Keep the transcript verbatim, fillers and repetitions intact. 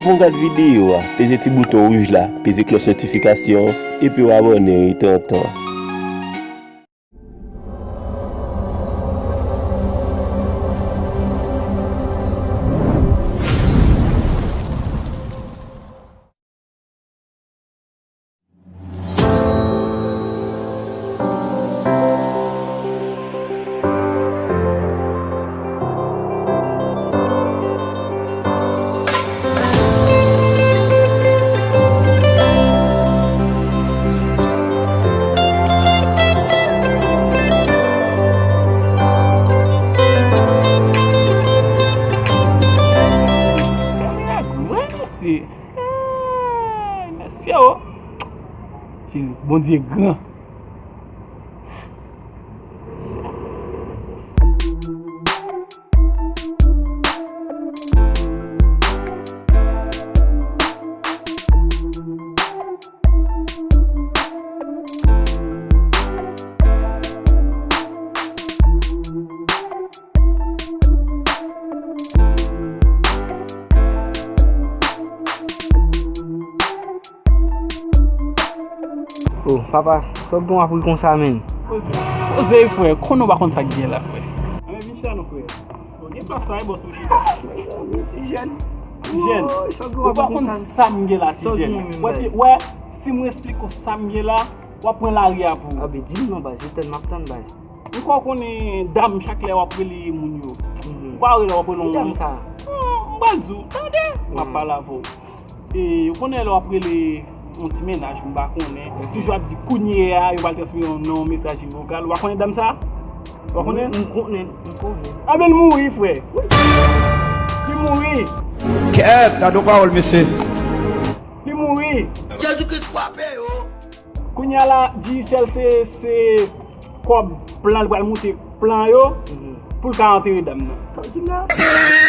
Pou w gad videyo a, peze ti bouton wouj la, peze klòch notifikasyon an, epi w abòne wi tonton. Mesye, o! Jezi, Bondye gran. Oh, papa, sa w gen w ap ri konsa, menn? Poze, poze, frè, konnen w pa konn sa k gen la, frè. Anben, vin chita non, frè. Bon, gen plas la, e bòs nou chita. Ti jèn. Ti jèn. Ou pa konn sa m gen la, ti jèn. Wè, wè, si mwen esplike w sa m gen la, w ap pran lari a pou ou. Anben, di m non, baz, se tann m ap tann, baz. M kwè w konnen dam chak lè w ap rele moun yo. M pa rele w ap rele yon moun. M pral di w, tande, m ap pale avè w. E, ou konnen lè w ap rele yon ti mennaj, m pa konnen. Toujou ap di kounye a, yo pral transfere yon non, mesaj vokal. Ou pa konnen dam sa? Ou pa konnen? M konnen, m konnen. Anben, l mouri, frè. Li mouri. Kèt, gade yon pawòl, mesye. Li mouri. Jezi Kris frape yo. Kounye a la, Digicel se, se kòb plan, li pral moute plan yo pou l ka antere dam nan. Sa w di m la?